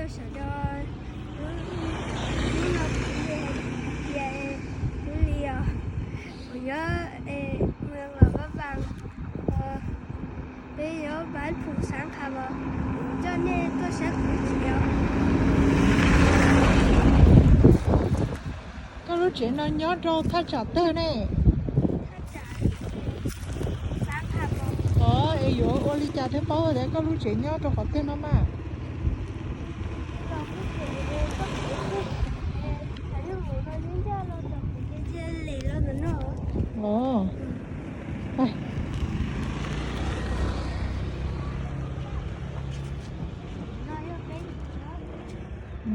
Sawv daws, hnub no kuv li hais tias, kuv li os, kuv nyob es mus los pab vas, peb yuav pab pum sab qha los coj nej tuaj saib kuv tsev os. Koj lub tsev no nyob rau thaj tsam twg ne? Os, es yuav ua li cas thiaj paub tias koj lub tsev nyob rau qhov twg no mas? Os,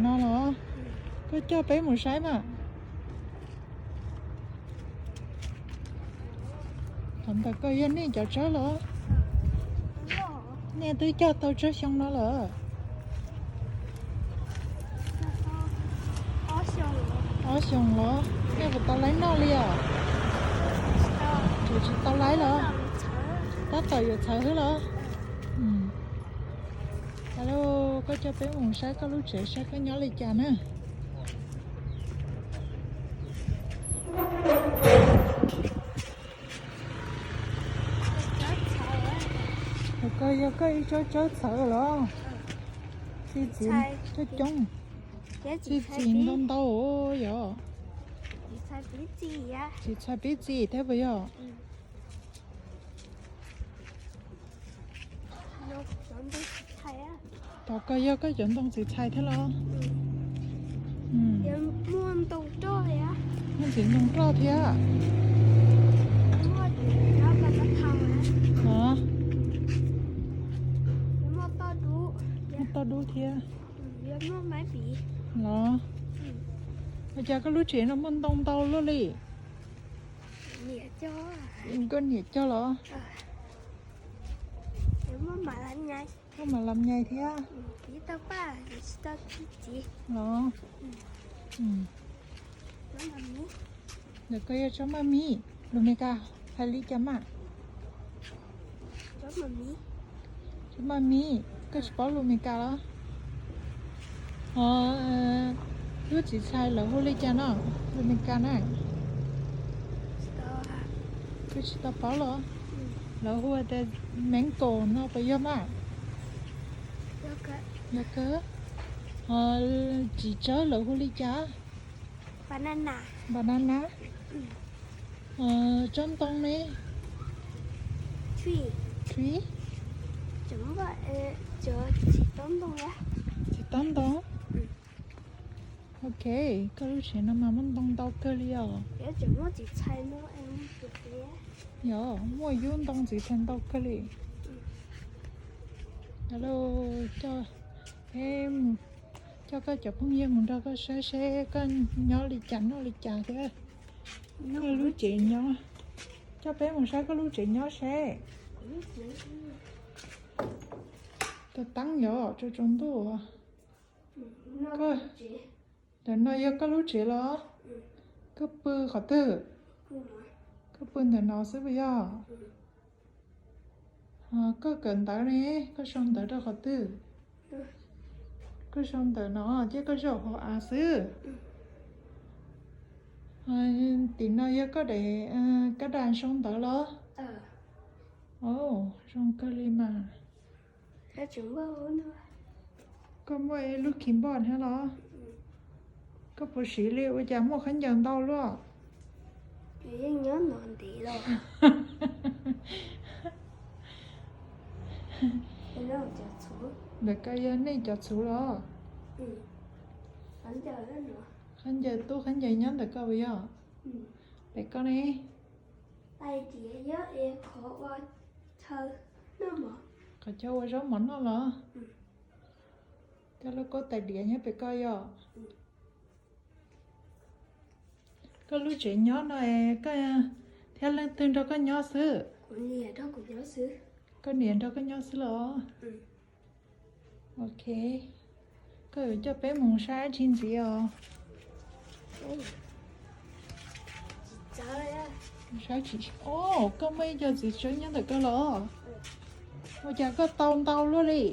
no los koj coj peb mus saib mas. Qhov ntawm koj yog nej cov tsawb los? Nej twb cog tau tsawg xyoo no lawm? Ob xyoos los? Nej puas tau laib noj li os? Tseem tsis tau laib los? Tab tom yuav txhawv xwb los? Alo, koj coj peb mus saib koj lub tsev saib koj nyob li cas na. Koj yog koj ib tsob tsawb txhawv los? Txiv txiv coob coob. Txiv txiv ntau ntau yog. Txiv txhais pib txiv thiab puas yog? Tau koj yog koj cov ntoo txiv txhais thiab los? Muaj ntxiv ntoo roj thiab. Muaj toj dub thiab. Los, ua cas koj lub tsev no muaj ntoo ntau luaj li? Koj niam cog los? Koj mam lam nyais thiab. Los, ntawm koj yog tsob maj mib, lus Mes Kas hais li cas mas? Tsob maj mib, koj tsis paub lus Mes Kas los? Lub txiv txhais lawv hu li cas no, lus Mes Kas na? Koj tsis tau paub los? Lawv hu tias mango no puas yog mas? Yog kawg. Txiv tsawb lawv hu li cas? Banana. Tsob ntoo ne? Tree. Txiv tob ntoo. Ok, koj lub tsev no mas muaj ntoo ntau kawg li os. Yog, muaj yub ntoo txiv txhais ntau kawg li. Alo, coj, coj koj cov phooj ywg mus nrog koj saib seb koj nyob li cas noj li cas thiab. Koj lub tsev nyob, coj peb mus saib koj lub tsev nyob seb. Tus teeb yog tsaus tsaus ntuj. Ntawm no yog koj lub tsev los? Koj pw qhov twg? Koj pw ntawm no xwb puas yog? Koj kawm ntawv ne, koj sau ntawv rau qhov twg? Koj sau ntawv no ces koj zaum hauv av xwb. Tim no yog koj daim, koj daim sau ntawv los? Zoo kawg li mas. Koj muaj ib lub keyboard thiab los? Koj puas siv li, ua cas muaj khaub ncaws ntau luaj? Ntawm koj yog nej cov txhuv los? Khaub ncaws tub khaub ncaws nyob ntawm koj puas yog? Pem koj ne? Qhov chaw ua zaub mov noj los? Cov lauj kaub tais diav nyob pem koj yog? Koj lub tsev nyob no, koj thiab leej twg nrog koj nyob xwb? Koj niam nrog koj nyob xwb los? Ok, koj yuav coj peb mus saib dab tsi ntxiv os? Saib tsis, o, koj muaj ib co txiv tsawb nyob ntawm koj los? Ua cas koj tau ntau luaj li?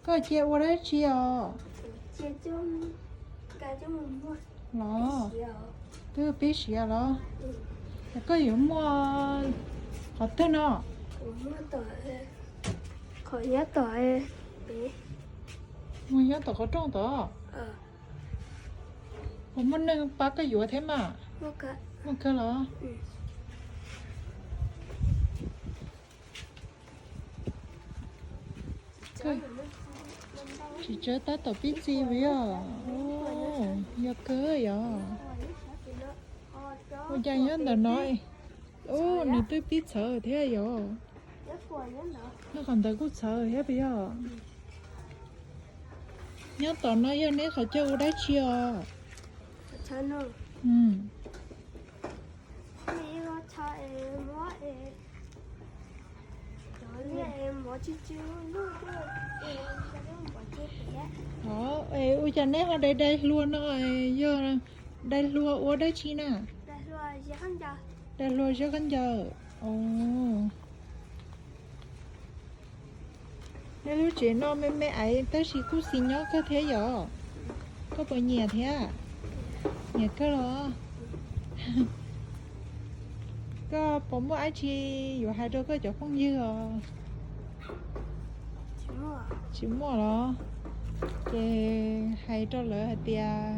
Koj cia ua dab tsi os? Los, twb pib siav los? Koj yuav muaj qhov twg no? Mus nyob tom qhov rooj tod. Puas muaj neeg pab koj yuav thiab mas? Muaj kawg los? Tsis tsawg tab tom pib txi li os. Yog kawg yog. Ua cas nyob ntawm no? Ub, nws twb pib txhawv thiab yog. Nyob qhov ntawd kuj txhawv thiab puas yog? Nyob tom no yog neb qhov chaw ua dab tsi os? Ua cas neb ho dai dai hlua no, yog dai hlua ua dab tsi na? Dai hlua ziab khaub ncaws. Neb lub tsev no me me aiv tab sis kuj xis nyob kawg thiab yog? Koj puas nyiam thiab? Nyiam kawg los? Koj puas muaj dab tsi yuav hais rau koj cov phooj ywg os? Tsis muaj los? Ces hais rau lawv hais tias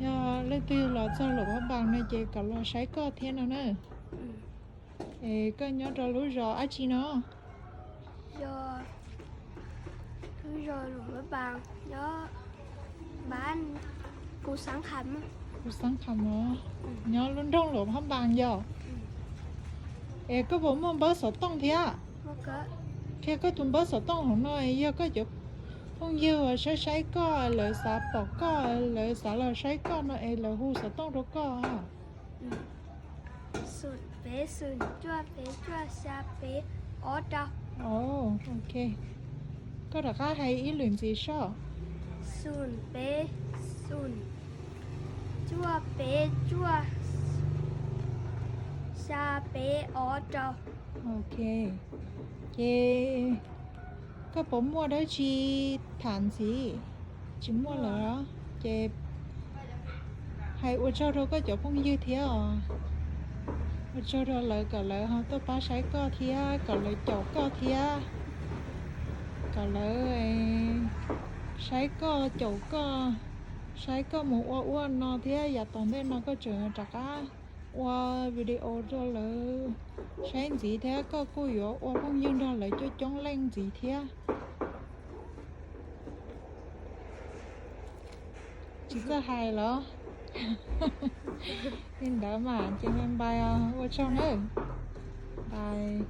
yog leej twg los txog Luam Phab Npas no ces kom los saib koj thiab no na. Es koj nyob rau lub zos dab tsi no? Lub zos Luam Phab Npas, nyob Pus Xab Kham. Pus Xab Kham os. Nyob lub nroog Luam Phab Npas yog? Es koj puas muaj npawb xov tooj thiab? Qhia koj tus npawb xov tooj hauv no, yog koj cov phooj ywg uas saib saib koj, lawv xav pom koj, lawv xav los saib koj no es lawv hu xov tooj rau koj. Xoom peb xoom cuaj peb cuaj xya peb ob rau. Ok, koj rov qab hais ib lwm ntxiv soj. Xoom peb xoom cuaj peb cuaj xya peb ob rau. Ok, ces koj puas muaj dab tsi tham ntxiv? Tsis muaj lawm los? Ces hais ua tsaug rau koj cov phooj ywg thiab os. Ua tsaug rau lawv kom lawv ho tuaj pab saib koj thiab kom lawv caum koj thiab. Kom lawv saib koj caum koj, saib koj mus ua ub ua no thiab yav tom ntej no koj tseem rov qab ua video rau lawv saib ntxiv thiab koj kuj yuav ua phooj ywg nrog lawv coob coob leej ntxiv thiab. Tsis txawj hais los? Li ntawd mas ces me npais os, ua tsaug nawb. Npais.